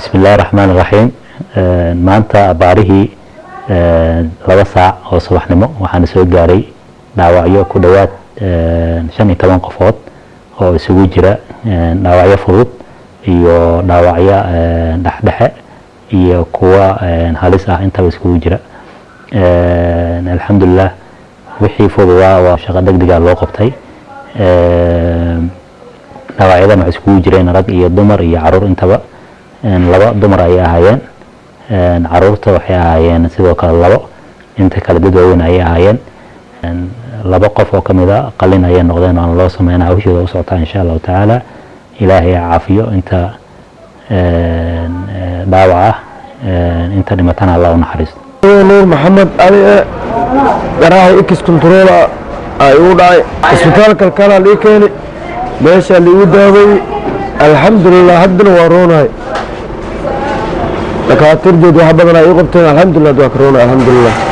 Bismillahi raxmaan raxiim. Maanta abaarihii 2 saac oo subaxnimo waxaana soo gaaray dhaawacyo ku dhowaad 15 qofood oo isugu jira dhaawacyo fudud iyo dhaawacyo dhexdhexe iyo kuwa halis ah intaba iskugu jira. Alxamdulilah, wixii fududaa waa shaqo degdega loo qabtay. Dhaawacyadan waxay iskugu jireen rag iyo dumar iyo caruur intaba. Laba dumar ayay ahaayeen, caruurta waxay ahaayeen sidoo kale labo, inta kale dad waaweyn ayay ahaayeen. Laba qof oo kamid a qalin ayay noqdeen, waana loo sameynaa, hawshooda u socotaa insha Allahu tacaala. Ilaahay ha caafiyo inta dhaawac ah, inta dhimatana Allah u naxariisto. Nuur Maxamed Cali e garaahay ex control aa igu dhacay. Isbitaalka Kalkalaa lii keeni, meeshaa liigu daaway. Alxamdulilah, haddana waa roonahay. Dhakaatiirdeed wax badan ay ii qabteen. Alxamdulilah, waa ka roonay, alxamdulilah.